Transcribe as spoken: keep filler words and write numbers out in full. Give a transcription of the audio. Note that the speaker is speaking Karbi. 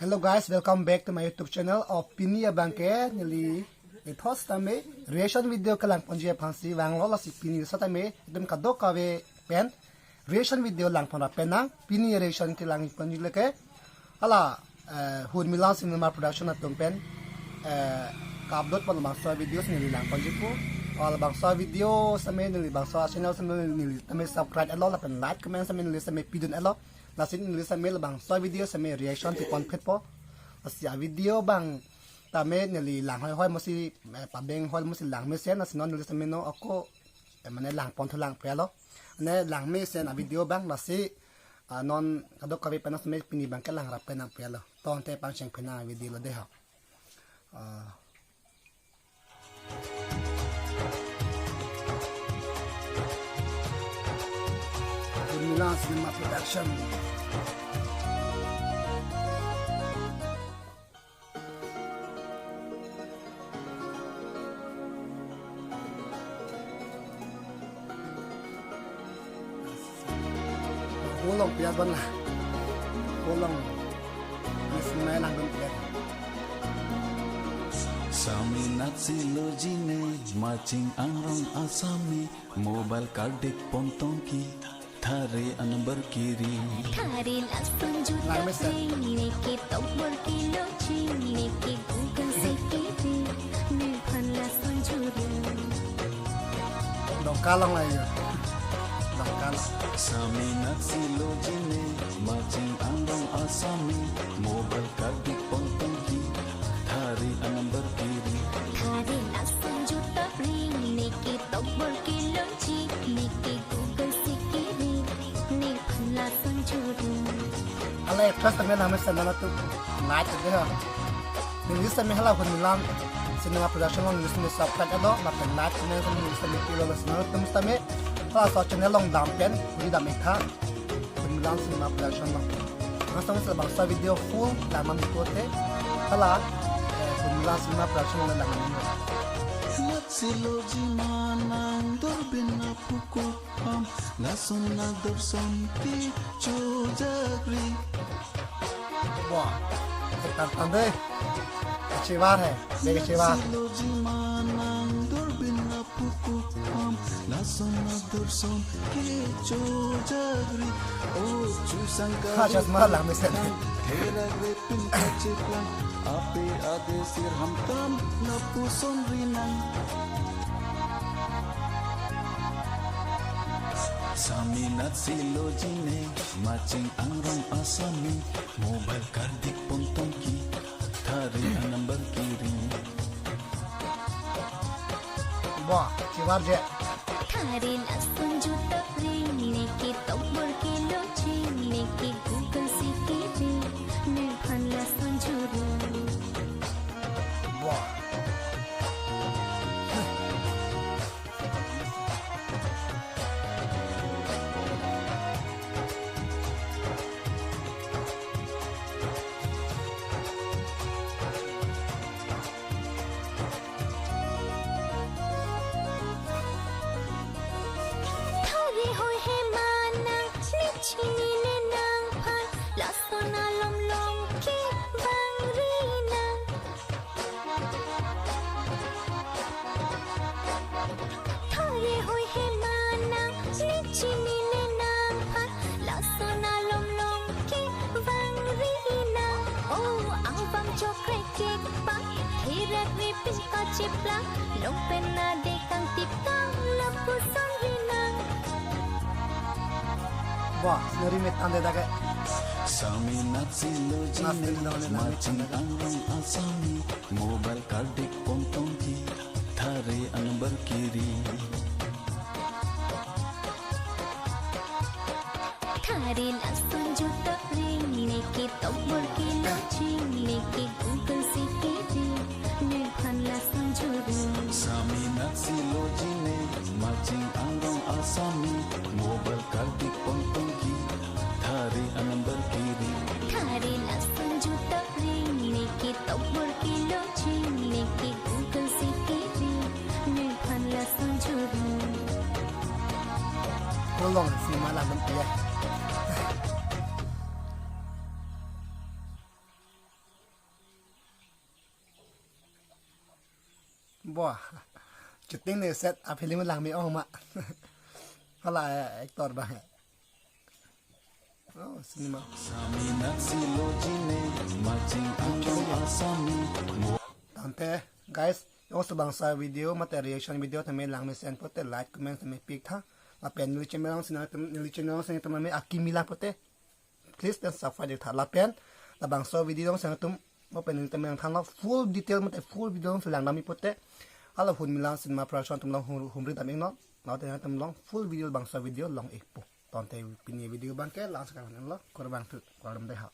Hello guys, welcome back to my YouTube channel. Of pini abangke neli ethos tame reaction video kelang ponji aphansi vanglo, lasi pini sat tame itum kadokave pen reaction video lang pon ra pen nang. Pini reaction kelang ponji lake hala eh, Hunmilan Cinema Production atum pen eh, ka-upload pon labangso video si neli lang ponji pu. Hala labangso video same neli, bangso channel same neli tame subscribe et lo lapen like comment same neli same pidun et lo. Lasi neli same labangso video same reaction si pon phet po. Lasi a video abang tame neli lang hoi hoi mosi eh, pabeng hoi mosi lang mesen, lasi non neli same no ako eh, mane lang pon thu lang phe lo. Mane lang mesen a video abang, lasi ah, non kadokave pen same pini abangke lang rap pen nang phe lo. Tangte pangcheng phe nang video lo dei ho. Ah. Hunmilan Cinema Production. Kolong pias ban la. Kolong. Ini semai nang dun pias. Sami natsi lojine, maching angrong asami, mobile kardik pontongki, thari anambar kiri. Thari lason juta. Lang mesen. Neke tokbor kilo ching, neke Google se kiri, nephan lason juru. Dongka long la yo. Dongka long. Sami natsi lojine, maching angrong asami, mobile kardik pontongki, thari anambar kiri. Thari lason juta ring, neke tokbor kilo ching, neke Google se kiri, nephan lason juru. Hala actress tame name sandana tu like dei ho. Neli same hala Hunmilan Cinema Production along neli same subscribe et lo, lapen like comment same neli same pilo, lasi non itum same hala so channel along dam pen ri dam ik tha. Hunmilan Cinema Production along. Nang song sa bangso video full lang man pu te hala eh, Hunmilan Cinema Production along lang man. Natsi loji manang dorbin apuko. Ham lason na dorson ke chojagri. Wah, tangtang dei. Kachivar hai, dei kachivar. Silo jimanang dorbin apuko ham lason na dorson ke chojagri. O chusang ka. Ha, chasma lang mesen. Therak repin kacheplang. Ape ade sir hamtam lapuson rinang. Sami natsi lojine, maching angrong asami, mobile kardik pontongki, thari anambar kiri. Wah, chivar je. Thari lason juta ring, neke tokbor kilo ching, neke Google se kiri, nephan lason juru. Wah. Thari hoi he manang, ne chini ne nangphan, lason alom long ke bang rinang. Thari hoi he manang, ne chini ne nangphan, lason alom long ke bang rinang. O, avam chokre kekpa, therak repin kacheplang, longpen ade kangtip kang lapuson rinang. Wah, scenery met ande dake. Sami natsi lojine, natsi lojine, maching angrong asami, mobile kardik pontongki, thari anambar kiri. Thari lason juta ring, neke tokbor kilo ching, neke Google se kiri, nephan lason juru. Sami natsi lojine, maching angrong asami, mobile kardik pontongki, thari anambar kiri. Thari lason juta ring, neke tokbor kilo ching, neke Google se kiri, nephan lason juru. Kolong si malam ya. Bo, shooting ne set a film langme-ong ma. Hala actor abang. Oh, cinema. Tangte, guys, jongsi bangso video mate reaction video tame langmesen pulote like, comment tame pik tha. Lapen neli channel along si nangtum, neli channel along si nangtum tame akimi lang pulote, please then subscribe tha. Lapen labangso video along si nangtum, mo pen neli tame nangthanlo full detail mate full video along si langdam-ik pulote, hala Hunmilang Cinema Production atum along hum-, humri dam-iknon. Lapen nangtum along full video bangso video long-ikpo. Tangte pini video abangke la-an si kardom lo, kurvangthu, kardom dei ha.